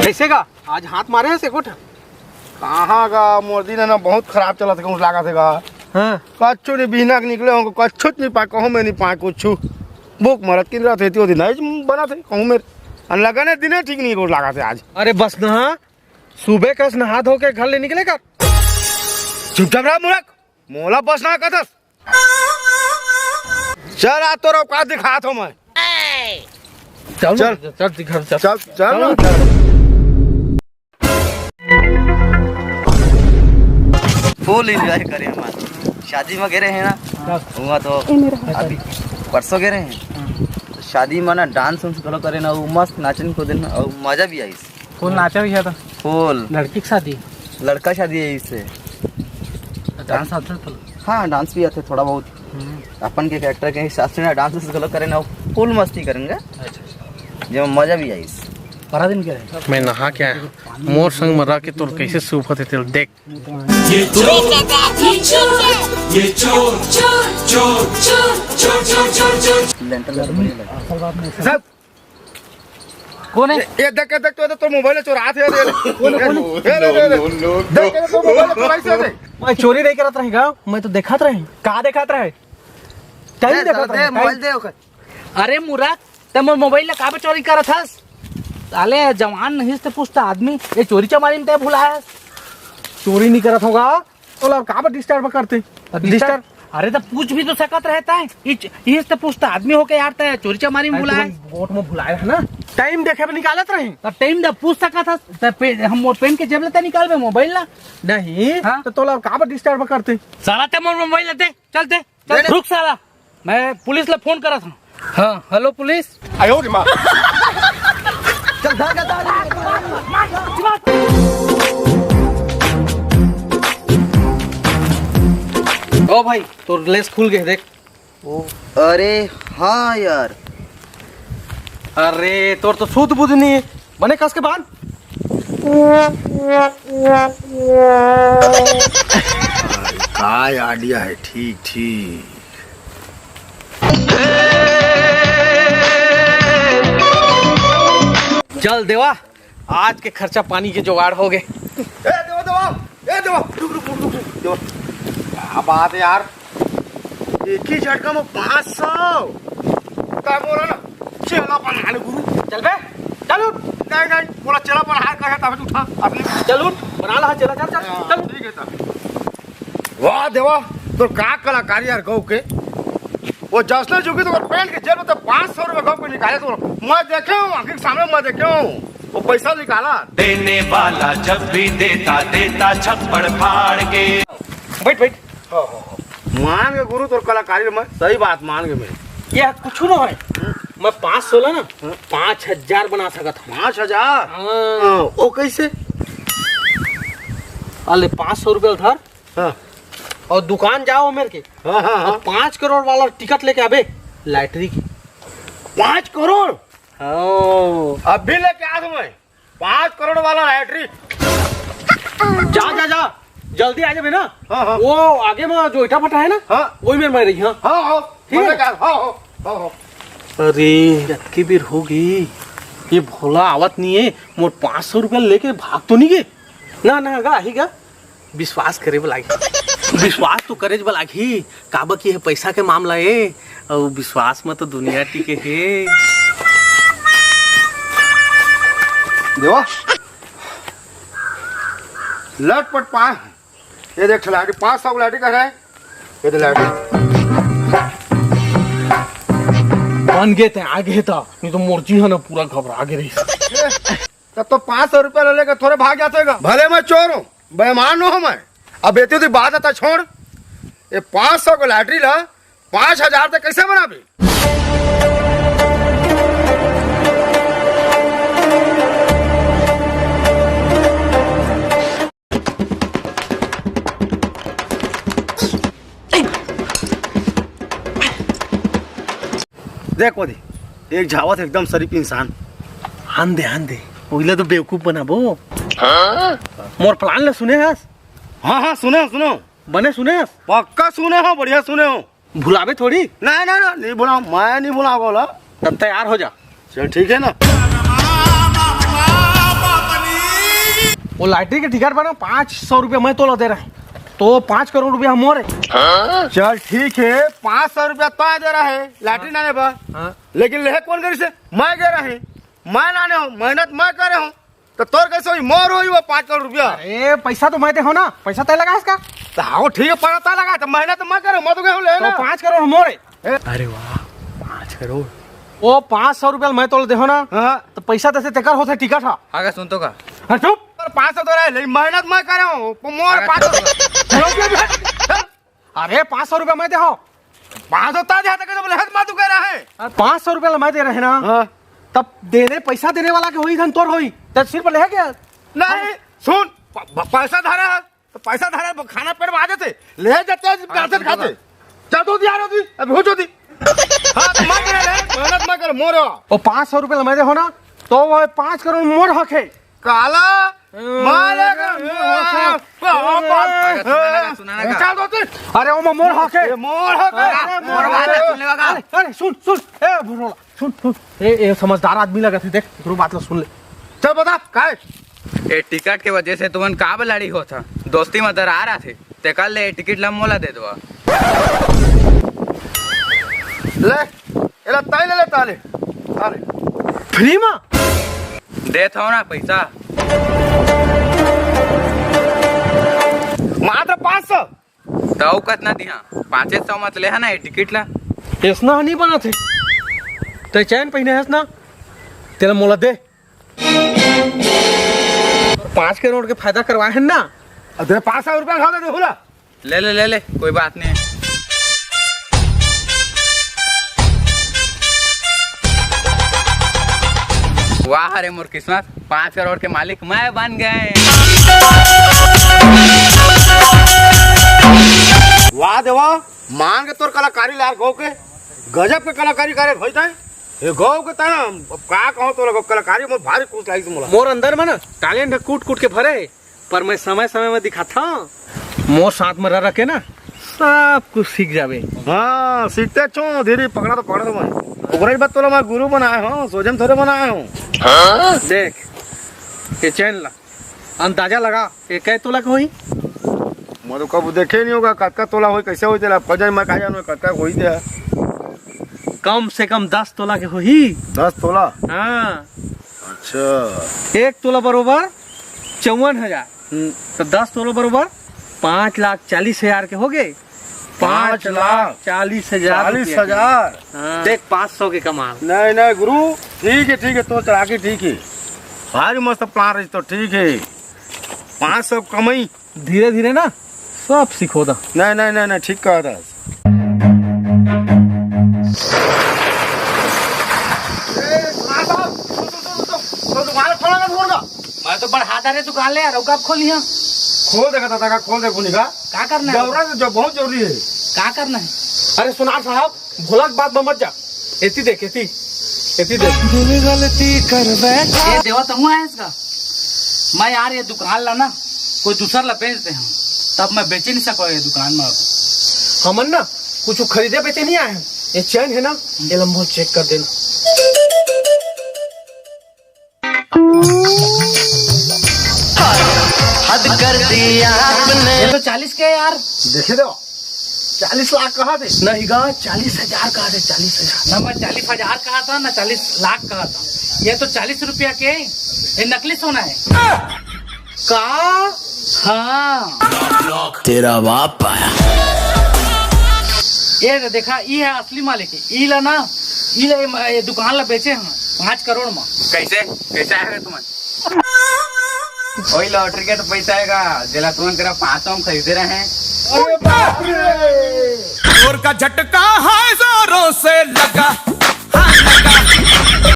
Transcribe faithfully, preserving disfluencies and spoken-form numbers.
कैसे गा? आज हाथ मारे हे से कोठ? कहाँ गा, मोर दिन हे ना, बहुत खराब चलत हे, कुछ लागत हे गा। हाँ। कच्छु नहीं, बिहना के निकले हों, कच्छु नहीं पाए, कहूँ में नहीं पाए कुछ। भूख मरत किन रहत हे, एती ओती नहीं बनत हे, कहूँ में। अन लगन हे, दिने ठीक नहीं कुछ लागत हे आज। अरे बस ना, सुबह कस नहा धो के घर ले निकले का? चुपचाप रह मूर्ख, मोला बस ना कहथस। चल, आज तोर औकात दिखात हों मैं। चल, चल। चल, चल, घर चल। चल, चल। चल। Full enjoy करे हमार। शादी में गे रहे हैं ना, हाँ। हुआ तो अभी परसों गे रहे हैं। हाँ। तो शादी में ना dance उन्स घलो करे ना, वो मस्त नाचन कूदन ना, और मजा भी आइस। Full नाचा भी है तो। Full। लड़की की शादी? लड़का शादी है इससे। Dance आता है तो? हाँ, dance भी आते थोड़ा बहुत। हम्म। अपन के character के हिसाब से ना dance उस घलो करे ना, full मस्ती करेंगे। अच्छा, अच्छा। जेमा मजा भी आइस। परा दिन के रहे? मैं नहा के आया। मोर संग म रह के तोर कैसे सूप होथे तेल देख। ये चोर, ये चोर, ये चोर, चोर, चोर, चोर, चोर, चोर, चोर। लेंटर लगा बढ़िया लगा। सब कोन हे? ये देख, ये देख, तो, तो मोबाइल चोरात हे, ये देख। कोन हे, कोन हे? ये देख, ये देख। देख, ये तो मोबाइल चोराइस हे, ये देख। मैं चोरी नहीं करत रहे गा, मैं तो देखत रहे। का देखत रहे? Time दे, देखत दे, रहे, मोबाइल time। दे ओकर। अरे मूर्ख, ते मोर मोबाइल ला काबर चोरी करत हस? साले जवान नहीं ते पुस्त आदमी, ये चोरी चमारी में ते भुलायस। चोरी नहीं करत हों गा, तो ला काबर disturb करते? तो disturb? Disturb? अरे तो पूछ भी तो सकत रहे तैं। इच-, इस ते पुस्त आदमी होके यार ते चोरी चमारी में अरे भुलायस। तुमन गोठ में भुलाए रहे ना, time देखे में निकालत रहे। तो time दे पूछ सकत हस, ते पे-, हम मोर पेन के जेब ले ते निकालबे मोबाइल ला। नहीं, हाँ? तो तोला काबर disturb करते? साला ते मोर मोबाइल ला दे, चल दे। चल, नहीं, नहीं। रुक साला, मैं पुलिस ला फोन करत हूँ। हाँ, hello पुलिस। आयो रे माँ। चल, भाग, भाग, भाग। ओ भाई, तोर lace खुल गे, देख। ओ, अरे हाँ यार। अरे, तोर तो सुध बुध नहीं हे। बने कस के बांध। का idea हे, ठीक ठीक। चल देवा, आज के खर्चा पानी के जुगाड़ हो गे। ए देवा, देवा, ए देवा, रुक, रुक, रुक, रुक, रुक, देवा। क्या बात हे यार, एक ही झटका में पाँच सौ। का बोला ना, चेला बना ले गुरु। चल बे, चल उठ। नहीं, नहीं, बोला चेला बना, हार कहे तब उठा अपने। चल उठ, बना ला चेला, चल, चल, हाँ, चल। ठीक हे तब। वाह देवा, तोर का कलाकारी यार गऊ के। वो जसने जुगी तो पेन के जेब में तो पाँच सौ रुपया गऊ के निकाले तो मैं देखे हूँ, आँखी के सामने मैं देखे हूँ, वो पैसा निकाला। देने वाला जब भी देता, देता छप्पड़ फाड़ के। बैठ, बैठ। मान के गुरु तोर कलाकारी में, सही बात मान के मैं। ये कुछ ना हे, मैं पाँच सौ ला ना, हाँ। पाँच हजार बना सकत हूँ। पाँच हजार? हाँ। हाँ, वो कैसे? अले पाँच सौ रुपया उधार। हाँ। और दुकान जाओ मेरे के। हाँ, हाँ, हाँ। और पाँच करोड़ वाला टिकट लेके आबे, लॉटरी की। पाँच करोड़? हाँ। अभी लेके आ तुम्हें पाँच करोड़ वाला लॉटरी। जा, जा, जा, जल्दी आ जाबे ना। हाँ, हाँ। वो आगे में जो ईटा भट्टा हे ना, हाँ। वही में मैं रही, हाँ। हाँ, हाँ। ठीक हे? मजा कर, हाँ, हाँ, हाँ, हाँ। अरे, जतकी बेर होगे, ये भोला आवत नहीं हे, मोर पाँच सौ रुपया लेके भाग तो नहीं गे? ना, ना, गा, आही गा। विश्वास करे बर लागही। विश्वास तो करे बर लागही, काबर कि ये पैसा के मामला हे, अउ विश्वास में तो दुनिया टिके हे। देवा, लटपट पाए। ये देख, लॉटरी, पाँच सौ लॉटरी का हे। ये तो लॉटरी। बन गे ते, आ गे त, नहीं तो मोर जी हे ना पूरा घबरा गे रही। तब तो पाँच सौ रुपया ले लेके थोड़े भाग जाते गा। भले मैं चोर हूँ, बेईमान नो हूँ मैं। अब एती ओती बात आता छोड़, ये पाँच सौ के लॉटरी ला पाँच हजार तक कैसे बनाबे? देख वो दे, एक झावत एकदम शरीफ इंसान। आन दे, आन दे, ओइला तो बेवकूफ बनाबो। मोर plan ला सुने हस? हाँ, हाँ, सुने हो, सुने हो। बने सुने हस? पक्का सुने हो, बढ़िया सुने हो। भुलाबे थोड़ी। नहीं, नहीं, नहीं, नहीं भुलाओ, मैं नहीं भुलाओ बोला। तब तैयार हो जा। चल ठीक है ना। वो लॉटरी के टिकट बना, पाँच सौ रुपया मैं तोला दे रहा है, तो पाँच करोड़ रुपया मोर है। चल ठीक है, पाँच सौ रुपया तो दे रहा है लॉटरी नाने बा। हाँ। लेकिन लेहे कौन करी से? मैं दे रहा है, मैं नाने हूँ, मेहनत मैं करे हूँ, तो तोर कैसे होई? मोर होई वो पाँच करोड़ रुपया। अरे पैसा तो मैं दे हो ना, पैसा तय लगा इसका। तो हाँ ठीक है, पैसा तय लगा, तो मेहनत तो मैं करे हूँ, मैं तो गए हूँ लेना। तो पाँच करोड़ मोर है। अरे वाह, पाँच करोड़। वो पाँच सौ रुपया मैं तोला देहो ना, हाँ। तो पैसा तैसे तेकर होथे टिकट हा। आगे सुन तो का। अरे चुप। और पाँच सौ तो रहे, लेकिन मेहनत मैं करे हूँ, वो मोर आगे पाँच सौ। सुन तो का। अरे पाँच सौ रुपया मैं देहो। पाँच सौ ता देहा तक तो बोले, हद मा तू कह रहा है। अरे पाँच सौ रुपया मैं दे रहे ना। हाँ। तब देने, पैसा देने वाला के होई धन तोर होई, तो सिर पर ले गया। नहीं, सुन, प-, प-, पैसा धरे है, तो पैसा धरे, खाना पेट में आ जाते, ले जाते हैं, हाँ, पैसे खाते। चल तो दिया रो दी, अभी हो जो दी। हाँ, तो मैं कह रहा है, मेहनत मैं कर, मोर। वो पाँच सौ रुपया मैं देहो ना, तो वो पाँच करोड़ मोर हक है। काला, मारे का, मोर हक है। अरे, सुना ना का, सुना ना का। चल तो दी। अरे, वो मोर हक है। ये मोर हक है। अरे, मोर हक है। सुन ले बा का। अरे, अरे, सुन, सुन, ए, भरोला। सुन, सुन। ए, ए, समझदार आदमी लगा थे, देख, एकरो बात ला सुन ले। चल बता, काय? ए टिकट के वजह से तुमन का बलाड़ी होत ह? दोस्ती म दरार आथे, तेकर ले ए टिकट ला मोला दे देवा। ले, एला ताई ले ले, ताले, ताले। फ्री म? देत हव ना पैसा। मात्र पाँच सौ। त अउ कतना दिहा? पाँचे सौ मत ले हा ना ये टिकट ला। एसना ह नहीं बनत हे। तै चैन पहिने हस ना, तेला मोला दे। पाँच करोड़ के फायदा करवाए हन ना। अरे पाँच सौ रुपया खा दे, हुला। ले ले, ले ले, कोई बात नहीं। वाह रे मोर किस्मत, पाँच करोड़ के मालिक मैं बन गए। वाह देवा, मान के तोर कलाकारी ला यार, गौ के गजब के कलाकारी करे भाई तैं। ये गौ के तैं ना, अब का कहूं तोला, कलाकारी में भारी खुश लागिस मोला। मोर अंदर में ना टैलेंट ह कूट कूट के भरे हे, पर मैं समय समय में दिखाथंव। मोर साथ में रह रह के ना सब कुछ सीख जाबे। हाँ, सीखते छो, धीरे पकड़ा तो पकड़ा तो मैं। ओकरे बाद तोला मैं गुरु बनाए हूँ, सोझे में थोड़े बनाए हूँ। देख, ये चैन ला, अंदाजा लगा, ये कै तोला के होही? मैं तो कब देखे नहीं होगा, कतका तोला होही, कैसे होही तेला, अब कजन मैं का जानू, कतका होही तेला। कम से कम दस तोला के होही। दस तोला? हाँ। अच्छा। एक तोला बरोबर चौवन हजार। हम्म। तो दस तोला बरोबर पाँच लाख चालीस हजार के हो गए। पाँच लाख चालीस हजार रुपया के। चालीस हजार? हाँ। देख, पाँच सौ के कमाल। नहीं, नहीं गुरु, ठीक है, ठीक है, तो चला के ठीक है। भारी मस्त प्लान रही तो ठीक है। पाँच सौ कमाई। धीरे धीरे ना सब सीखो दा। नहीं, नहीं, नहीं, नहीं, ठीक कहा था। ए, सुना साहब, सुन, सुन, सुन, सुन, तो दुकान खोला ना, फोन का। मैं तो बढ़ा दा रे दुकान ले यार, अउ कब खोलिहा? खोल देगा दादा का, खोल दे गुनी का। का करना है? दौरा से जो बहुत जरूरी है। का करना है? अरे सुनार साहब, भोला के बात में मत जा। एती देख, एती, एती देख। दिल गलती कर बैठा। ये देवा तहु आयस का? मैं यार ये दुकान ला ना कोई दूसर ला बेच दे हम, तब मैं बेचे नहीं सको ये दुकान में अब। हमन ना कुछ खरीदे बेचे नहीं आए हैं। ये चैन है ना, ये लम्बो चेक कर देना। हद कर दिया आपने। ये तो चालीस के है यार। देखे दो, चालीस लाख कहा थे। नहीं गा, चालीस हजार कहा थे, चालीस हजार। ना मैं चालीस हजार कहा था, ना चालीस लाख कहा था। ये तो चालीस रुपया के, ये नकली सोना है। का? हाँ। तेरा बाप आया। ये दे, देखा, ई है असली मालिक। ई ला ना, ई ला, ये, ये दुकान ला बेचे हम पाँच करोड़ में। कैसे? कैसे आएगा तुम्हें? वही लॉटरी का तो पैसा आएगा, जेला तुमन करा पाँच सौ में खरीदे रहे। अरे बाप रे! जोर का झटका है, जोरों से लगा।